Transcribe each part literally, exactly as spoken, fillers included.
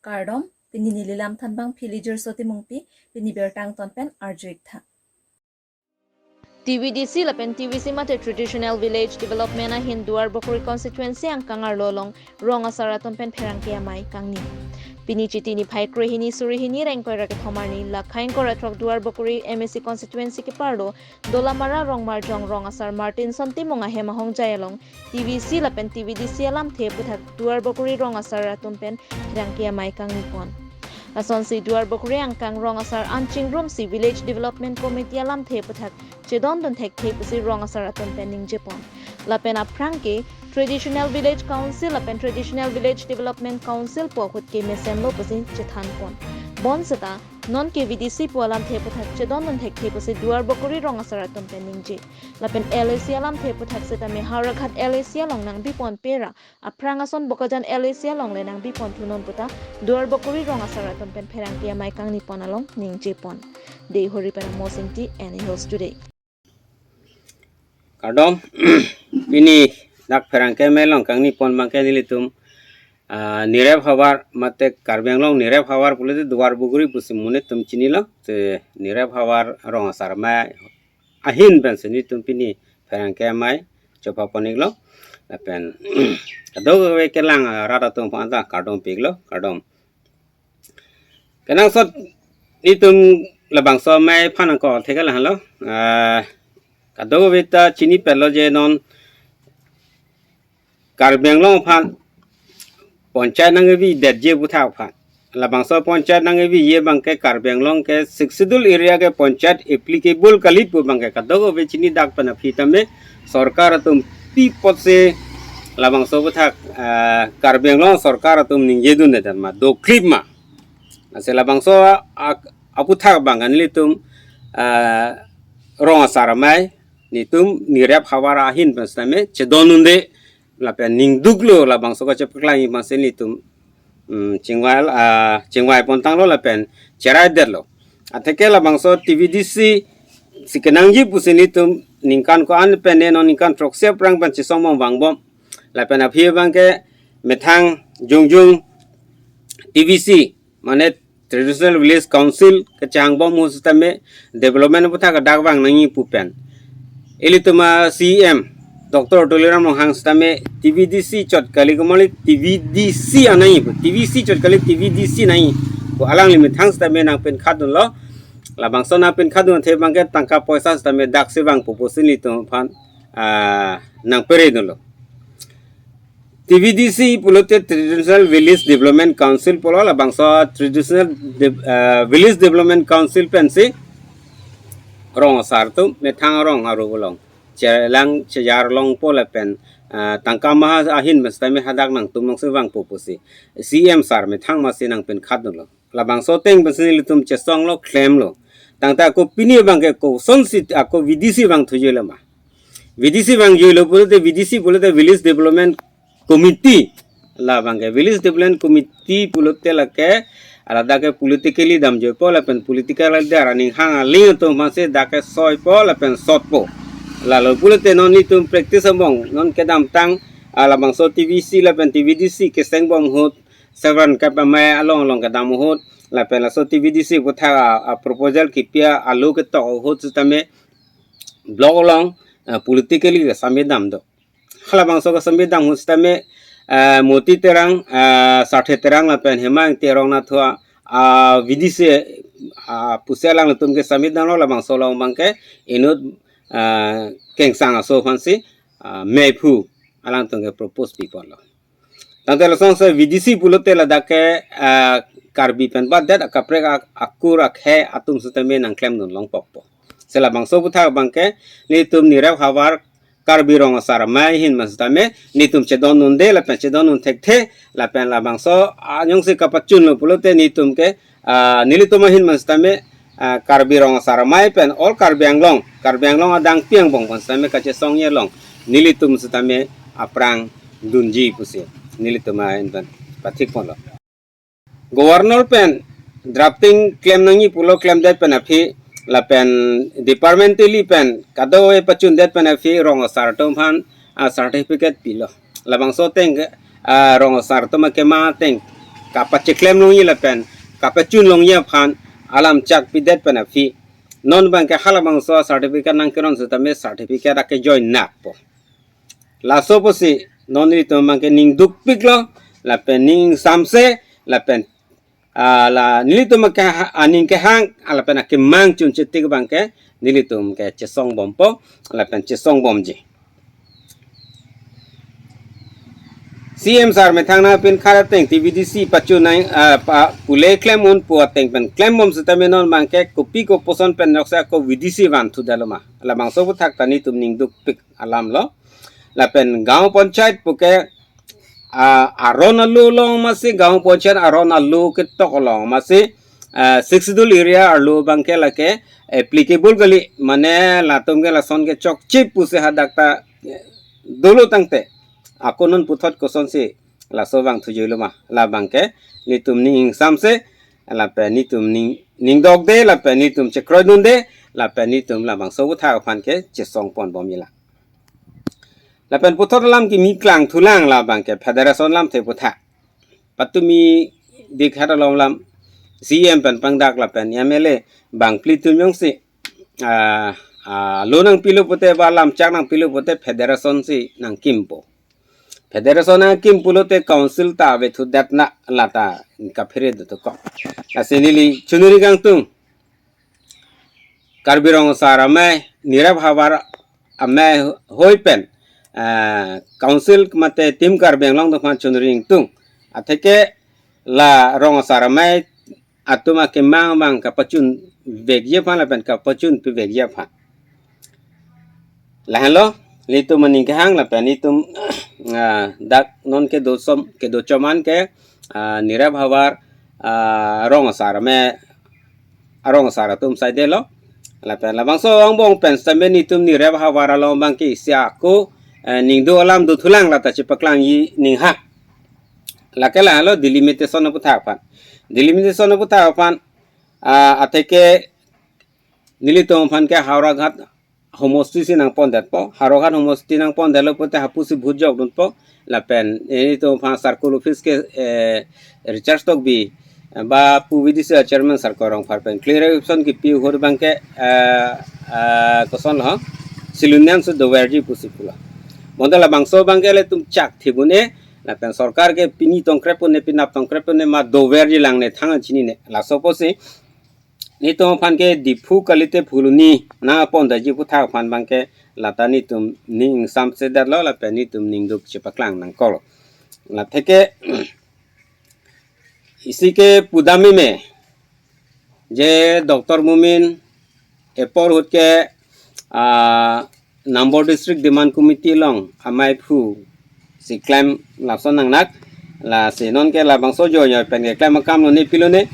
Kardom, pini neli lamthan abang Philiger Soti Mungpi, pini birta angton pen arju-ik tha. T V D C lapen T V C mate Traditional Village Development ahin Duarbagori constituency angkang arlo along rong asar atum pen pherangke amei kangni. Pini Chiti niphai kre hini suri hini ra ingkoi ra kethom arni, la khaing kora throk Duarbagori M A C constituency keparlo Dolamara Rongmarjong rong asar Martinson Timung ahem ahongjai along T V C lapen T V D C alamthe aputhak Duarbagori rong asar atum pen pherangke amei kangni pon. Lasonsi Duarbagori angkang rong asar an chingrumsi Village Development Committee alamthe aputhak chedondun thekthe pusi rong asar atum pen ningjepon. Lapen aphrang ke Traditional Village Council lapen Traditional Village Development Council pu ahut ke mesenlo pusi chethanpon. Bonseta non ke V D C pu alamthe aputhak chedondun thekthe pusi Duarbagori rong asar atum pen ningje. Lapen L A C alamthe aputhak setame Howraghat L A C along nangbiponpe ra, aphrang ason Bokajan L A C along le nangbiponthunon puta Duarbagori rong asar atum pen pherangke amei kangnipon along ningjepon. Deihori pen Amos Ingti, N A Hills Today. Kardom, pini dak pherangke amei along kangnipon abangke nelitum, ah, Nirep Havar mate Karbi Anglong Nirep Havar pulote Duarbagori pusi monit atum chinilo, te Nirep Havar rong asar amei ahin pensi nelitum pini pherangke amei chopapon-iklo. Lapen kadokave kelang arat atum aphan ta kardom pi-iklo, kardom. Kenangsot nelitum labangso amei aphan angko thekela halo. Ah, kadokave ta chinipetlo je non Karbi Anglong aphan panchayat nangkevidetji aputhak aphan. Labangso panchayat nangkeviji abangke Karbi Anglong ke Sixth Schedule area ke panchayat applicable kali pu abangke kadokave chini dak pen aphi tame sorkar atum pi apotsi labangso aputhak, ah, Karbi Anglong sorkar atum ningjedunde ma doklip ma. Lasi labangso a-, aputhak abang nelitum, ah, rong asar amei nelitum Nirep Havar ahin pen setame chedondunde lapen ningduklo labangso kachepaklangji aphansi nelitum, mm, chingvai, ah, chingvaipontanglo lapen cheraidetlo. Atheke labangso T V D C si kenangji pusi nelitum ningkan ko-an pen ne non ningkan throksi aphrang pen chesong bom vangbom. Lapen aphi abangke methang jongjong T V C mane Traditional Village Council kachehang bom ahut setame development aputhak dak vang nangji pu pen ilitum a-C E M Doctor Tuliram Ronghang setame T V D C chot kali, komatli T V D C anai pu, T V C chot kali, T V D C nai pu alangli methang setame nangpinkhatdunlo. Labangso nangpinkhadun athe abangke tangka poisa setame daksi vangpo pusi nelitum aphan, ah, nangperedunlo. T V D C pulote Traditional Village Development Council pulo, labangso Traditional De-, ah, Village Development Council pensi rong asar atum methang arong arlo along chelang chejar longpo lapen, ah, tangka maha ahin pen setame hadak nangtum nangsi vangpo pusi C E M sir methang masi nangpinkhatdunlo. Labangso ateng pensi nelitum chesonglo, klemlo. Tangte ako pini abangke kosonsi ako V D C vangthuji lama. V D C vangjuilo pulote V D C pulote Village Development Committee. La abangke Village Development Committee pulote lake ladak ke politically damjoipo lapen political leader aning hang aling atum aphansi dak ke soipo lapen sotpo. Lalo pulote non nelitum practice angbong non kedamtang, ah, labangso T V C lapen T V D C keseng bom ahut Sevran Camp amei along along kedam ahut lapen laso T V D C aputhak a, a proposal kipi a alo ketok ahut setame block along, ah, politically kesambi dam do. Halabangso kesambi dam ahut setame, ah, Moti Terang, ah, Sarthe Terang lapen Hema Ingti arong anatthu a, ah, V D C, ah, pusi alanglitum kesambi damlo, labangso along abangke inut, ah, Kengsang aso aphansi, ah, meiphu alangtum ke propose piponlo. Tangte lasonsi V D C pulote ladak ke, ah, Karbi pen badet akaprek ak-, akur akhei atum setame nangklemdun longpokpo. Si labangso aputhak abangke nelitum Nirep Havar Karbi rong asar amei ahin pen setame nelitum chedondunde lapen chedondun thekthe lapen labangso anyongsi kapachunlo pulote nelitum ke, ah, nelitum ahin pen setame, ah, Karbi rong asar amei pen all Karbi Anglong, Karbi Anglong adang piang bong pen setame kachesongji along nelitum setame aphrang dunji pusi nelitum ahin pen pathikponlo. Governor pen drafting klem nangji pulo, klemdet pen aphi lapen departmentally pen kadokave pachundet pen aphi rong asar atum aphan, ah, certificate pilo. Labangso ateng ke, ah, rong asar atum akema ateng kapacheklem longji lapen kapachun longji aphan alam chak pidet pen aphi non abangke halabangso certificate nangkeron setame certificate ake join nakpo. Laso pusi non nelitum abangke ning dukpiklo lapen ning samse lapen, ah, la nelitum ke ha-, aning kehang, ah, lapen akemang chunchetik abangke nelitum ke chesong bompo lapen chesong bomji. C M sir methang nangpinkhat ateng T V D C pachun nang, ah, pa pule klem un pu ateng pen klem bom setame non abangke kopi koposon pen noksa ko V D C van thu dalo ma. Labangso aputhak ta nelitum ning dukpik alam lo. Lapen gaon panchayat puke, ah, aron alo along masi, gaon panchayat aron alo ketok along masi, ah, Sixth Schedule area arlo abangke lake applicable kali, mane latum ke lason ke chokche pusi hadak ta, eh, dolo tangte. Ako non puthot kosonsi laso vangthuji lo ma, labangke nelitum ning ingsamse, lapen nelitum ning, ning dokde, lapen nelitum chekroidunde, lapen nelitum labangso aputhak aphan ke chesong pon bomji la. Lapen puthot alam kimi klang thulang labangke federation lamthe aputhak. Patumi dik hat along lam C M pen pangdak lapen M L A bangphli atum jongsi, ah, ah, lo nangpilo pute ba lam chak nangpilo pute federation si nangkimpo. Federation nangkim pulote council ta ave thudet na lata kaphere do to kok. Lasi neli chunuri kangtung. Karbi Rong Asar Amei, Nirav Hawar amei hoi pen, eh, council mate Team Karbi Anglong atum aphan chunuri ingtung. Atheke la Rong Asar Amei atum akemang abang kapachun vekji aphan lapen kapachun pi vekji aphan. Lahenlo, nelitum aning kehang lapen nelitum, ah, dak non kedo som, kedo choman ke, ah, Nirav Hawar, ah, Rong Asar Amei, Rong Asar atum saidelo. Lapen labangso angbong pen setame nelitum Nirav Hawar along abangke isi ako, eh, ning do alam do thulang lata chepaklangji ning ha. Lake lahenlo delimitation aputhak aphan. Delimitation aputhak aphan, ah, atheke nelitum aphan ke Howraghat homosti si nangpondetpo. Howraghat homosti nangpondetlo pute hapusi vote jokdunpo. Lapen, eh, nelitum aphan circle office ke, eh, Richard Tokbi, eh, ba pu V D C chairman sir ko Rongphar pen clarification kipi ahut abangke, eh, eh, kosonlo, silunyan su doverji pusi pulo. Bonta labangso abangke ilitum chak thibun-e, lapen sorkar ke pini tongkrep un-e, penap tongkrep un-e ma doverji langne thang an chinine. Laso pusi nelitum aphan ke Diphu kalite Phuloni nangpondetji aputhak aphan abangke lata nelitum ning ingsamse detlo lapen nelitum ning duk chepaklang nangkoklo. Latheke isi ke pudam meme je Doctor Momin apor ahut ke, ah, Nambor District Demand Committee along amei aphu si klem lason nangnak. Lasi non ke labangso jojo pen ke klem akam lone pilone.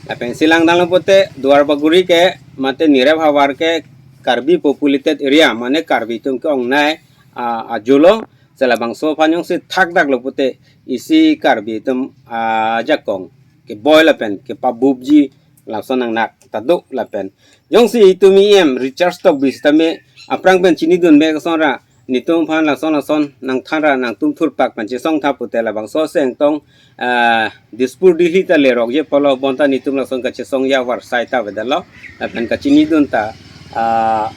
Lapen isi langdang lo pute Duar Bagori ke mate Nirav Hawar ke Karbi populated area, mane Karbi atum ke-ongnei, ah, ajo lo. Si labangso aphan jongsi thakdak lo pute isi Karbi atum, ah, ajakong keboi lapen kepabupji lason nangnak ta do lapen. Jongsi itum E M Richard Tokbi setame aphrang pen chinidun me kosonra nelitum aphan lason lason nangthanra nangtum thurpak pen chesong tha pute labangso sengtong, ah, Dispur Delhi ta lerokji pulo bonta nelitum lason kachesongji avarsai ta avedetlo. Lapen kachinidun ta, ah,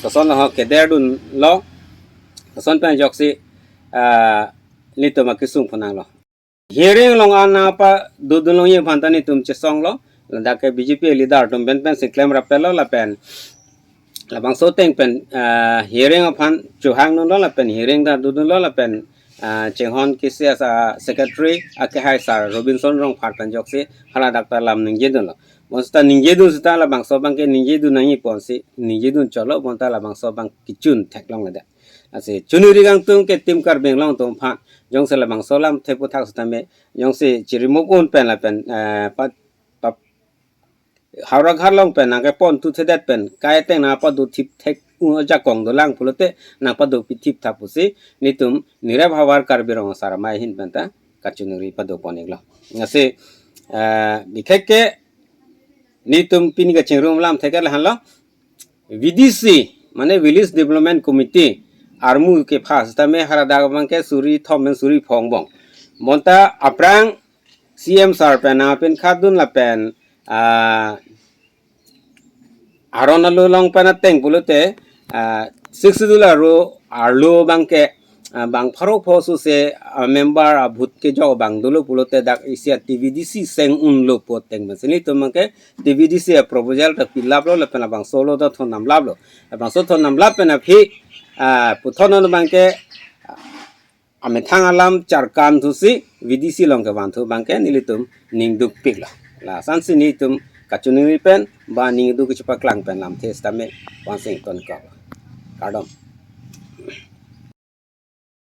kosonlo kederdunlo. Koson pen ajoksi, ah, nelitum akesung phonanglo. Hearing along an nangpadodun longji aphan ta nelitum chesonglo. Ladak ke B J P leader atum pen pensi klem rapetlo lapen labangso ateng pen, ah, hearing aphan chohangdunlo lapen hearing ta dodunlo lapen, ah, chinghon kisi asa secretary akehai sir Robinson Rongphar pen ajoksi haladak ta lam ningjedunlo. Bonsita ningjedun sita labangso abangke ningjedun nangji ponsi ningjedun cholo bonta labangso abang kechun theklongledet. Lasi chunuri kangtung ke Team Karbi Anglong atum aphan jongsi labangso lamthe aputhak setame jongsi chirimuk un pen lapen, eh, pa, pa, Howraghat along pen nangkepon thuthedet pen kai ateng nangpado thip thek un ajakong dolang pulote nangpado pithip tha pusi nelitum Nirav Hawar Karbi Rong Asar Amei ahin pen ta kachunuri pado pon-iklo. Lasi, eh, bikhek ke nelitum pini kachingrum lamthe ke lahenlo. V D C, mane Village Development Committee, armu kepha setame haladak abangke suri thom pen suri pho angbong. Bonta aphrang C M sir pen nangpin khadun lapen ah, aron along pen ateng pulote ah, Sixth Schedule arlo arlo abangke ah, bang pharo pho suse ah, member a-vote kejok abang dolo pulote dak isi a-T V D C seng unlo pu ateng pensi nelitum abangke T V D C a-proposal ta pilaplo lapen labangso lo ta thondamlaplo. Labangso thondamlap pen aphi ah, puthot non abangke amethang alam charkan thusi V D C along kevang thu abangke nelitum ning dukpiklo. Lason si nelitum kachiningri pen ba ning duk kachepaklang pen lamthe sitame vangsi ingtonkok. Kardom.